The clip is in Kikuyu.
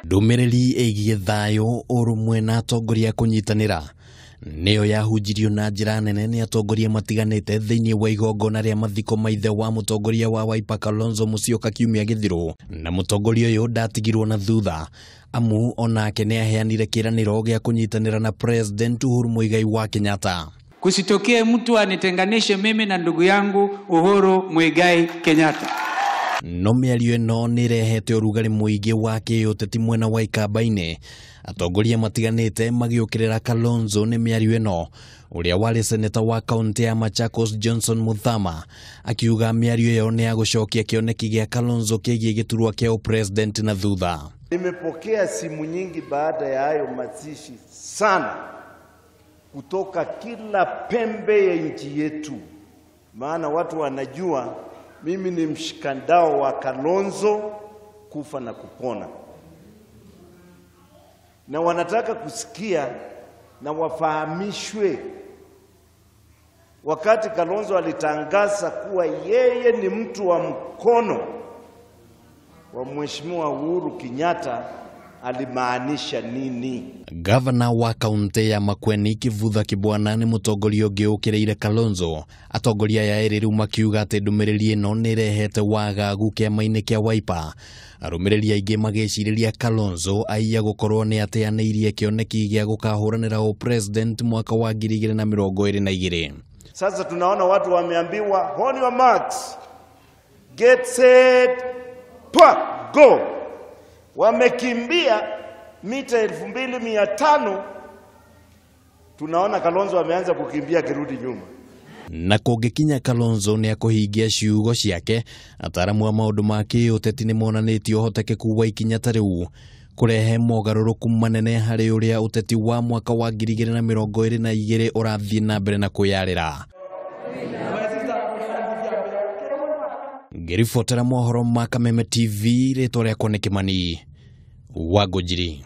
Ndũmĩrĩri ĩgiĩ thayũ, ũrũmwe na atongoria kũnyitanĩra nĩyo yahunjirio na njĩra nene nĩ atongoria matiganĩte thĩinĩ wa igongona rĩa mathiko ma ithe wa mũtongoria wa Wiper Kalonzo Musyoka kiumia gĩthiru, na mũtongoria ũyũ ndatigirwo na thutha amu onake nĩ aheanire kĩĩranĩro gĩa kũnyitanĩra na President Uhuru Muigai wa Kenyatta. Kusitokee mtu anitenganishe mimi na ndugu yangu Uhuru Muigai Kenyatta. No mĩario ĩno nĩ ĩrehete ũrugarĩ mũingĩ wa kĩũteti mwena wa Ikamba-inĩ, atongoria matiganĩte magĩũkĩrĩra Kalonzo nĩ mĩario ĩno. Ũrĩa warĩ seneta wa kaunti ya Machakos Johnson Muthama akiuga mĩario ĩyo nĩ ya gũcokia kĩoneki gĩa Kalonzo kĩgiĩ gĩturwa kĩa ũpresident na thutha. Nimepokea simu nyingi baada ya hayo mazishi sana kutoka kila pembe ya nchi yetu, maana watu wanajua mimi ni mshikandao wa Kalonzo kufa na kupona, na wanataka kusikia na wafahamishwe. Wakati Kalonzo alitangaza kuwa yeye ni mtu wa mkono wa Mheshimiwa Uhuru Kenyatta, alimaanisha nini? Gavana wa kaunti ya Makueni Kivutha Kibwana nĩ mũtongoria ũngĩ ũkĩrĩire Kalonzo. Atongoria aya erĩ rĩu makiuga atĩ ndũmĩrĩri ĩno nĩ ĩrehete wagagu kĩama-inĩ kĩa Wiper. Arũmĩrĩri aingĩ magĩcirĩria Kalonzo aiya gũkorwo nĩ ateanĩirie kĩoneki gĩa gũkahũranĩra ũpresident mwaka wa 2022. Sasa tunaona watu wameambiwa on your marks, get set, pa, go. Wamekimbia mita 2500. Tunaona Kalonzo ameanza kukimbia akirudi nyuma. Na kũngĩkinya Kalonzo nĩ akũhingia ciugo ciake, ataaramu a maũndũ ma kĩũteti nĩ monanĩtie ũhotekeku wa ikinya ta rĩu kũrehe mogarũrũku manene harĩ ũrĩa ũteti wa mwaka wa 2022 ũrathiĩ na mbere na kwĩyarĩra. Ngĩribotera mohoro ma Kameme TV, rĩtwa rĩakwa nĩ Kĩmani wa Ngũnjiri.